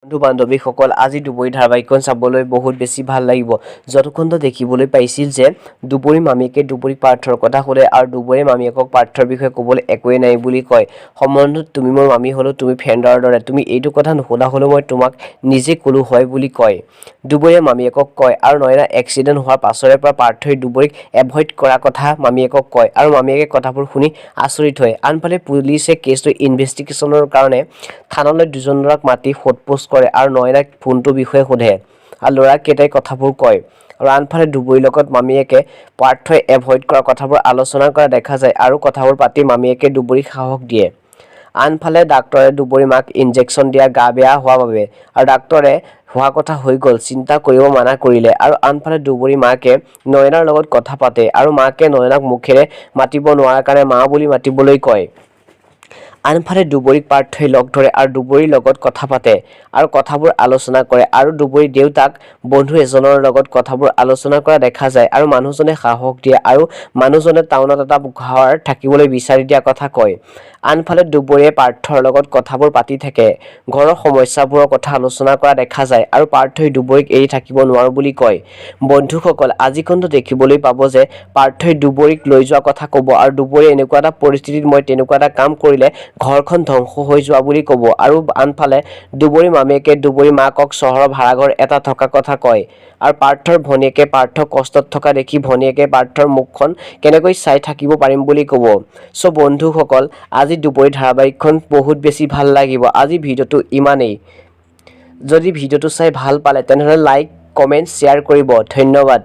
বন্ধু বান্ধৱীসকল, আজি দুবৰি ধাৰাবাহিকখন চাবলৈ বহুত বেছি ভাল লাগিব। যতক্ষণ দেখিবলৈ পাইছিল যে দুবৰি মামীয়েকে দুবৰিক পাৰ্থৰ কথা সোধে আৰু দুবৰীয়ে মামীয়েকক পাৰ্থৰ বিষয়ে ক'বলৈ একোৱেই নাই বুলি কয়। সম্বন্ধত তুমি মোৰ মামী হ'লেও তুমি ফ্ৰেণ্ডৰ দৰে, তুমি এইটো কথা নুসুধা হ'লেও মই তোমাক নিজে ক'লো হয় বুলি কয়। দুবৰীয়ে মামীয়েকক কয় আৰু নয়না এক্সিডেণ্ট হোৱাৰ পাছৰে পৰা পাৰ্থই দুবৰীক এভইড কৰা কথা মামীয়েকক কয় আৰু মামীয়েকে কথাবোৰ শুনি আচৰিত হয়। আনফালে পুলিচে কেছটো ইনভেষ্টিগেশ্যনৰ কাৰণে থানালৈ দুজন ল'ৰাক মাতি সোধ পোছ কৰে আৰু নয়নাক ফোনটোৰ বিষয়ে সোধে আৰু ল'ৰাকেইটাই কথাবোৰ কয়। আৰু আনফালে দুবৰীৰ লগত মামীয়েকে পাৰ্থই এভইড কৰা কথাবোৰ আলোচনা কৰা দেখা যায় আৰু কথাবোৰ পাতি মামীয়েকে দুবৰীক সাহস দিয়ে। আনফালে ডাক্তৰে দুবৰী মাক ইনজেকশ্যন দিয়া গা বেয়া হোৱা বাবে আৰু ডাক্তৰে হোৱা কথা হৈ গ'ল, চিন্তা কৰিব মানা কৰিলে। আৰু আনফালে দুবৰী মাকে নয়নাৰ লগত কথা পাতে আৰু মাকে নয়নাক মুখেৰে মাতিব নোৱাৰাৰ কাৰণে মা বুলি মাতিবলৈ কয়। আনফালে দুবৰীক পাৰ্থই লগ ধৰে আৰু দুবৰীৰ লগত কথা পাতে আৰু কথাবোৰ আলোচনা কৰে। আৰু দুবৰীৰ দেউতাক বন্ধু এজনৰ লগত কথাবোৰ আলোচনা কৰা দেখা যায় আৰু মানুহজনে সাহস দিয়ে আৰু মানুহজনে টাউনত এটা ঘৰ থাকিবলৈ বিচাৰি দিয়া কথা কয়। আনফালে দুবৰীয়ে পাৰ্থৰ লগত কথাবোৰ পাতি থাকে, ঘৰৰ সমস্যাবোৰৰ কথা আলোচনা কৰা দেখা যায় আৰু পাৰ্থই দুবৰীক এৰি থাকিব নোৱাৰো বুলি কয়। বন্ধুসকল, আজি খণ্ড দেখিবলৈ পাব যে পাৰ্থই দুবৰীক লৈ যোৱা কথা ক'ব আৰু দুবৰীয়ে এনেকুৱা এটা পৰিস্থিতিত মই তেনেকুৱা এটা কাম কৰিলে ঘৰখন ধ্বংস হৈ যোৱা বুলি ক'ব। আৰু আনফালে দুবৰী মামীয়েকে দুবৰী মাকক চহৰৰ ভাড়াঘৰ এটা থকা কথা কয় আৰু পাৰ্থৰ ভনীয়েকে পাৰ্থক কষ্টত থকা দেখি ভনীয়েকে পাৰ্থৰ মুখখন কেনেকৈ চাই থাকিব পাৰিম বুলি ক'ব। চ' বন্ধুসকল, আজি দুবৰী ধাৰাবাহিকখন বহুত বেছি ভাল লাগিব। আজি ভিডিঅ'টো ইমানেই। যদি ভিডিঅ'টো চাই ভাল পালে, তেনেহ'লে লাইক, কমেণ্ট, শ্বেয়াৰ কৰিব। ধন্যবাদ।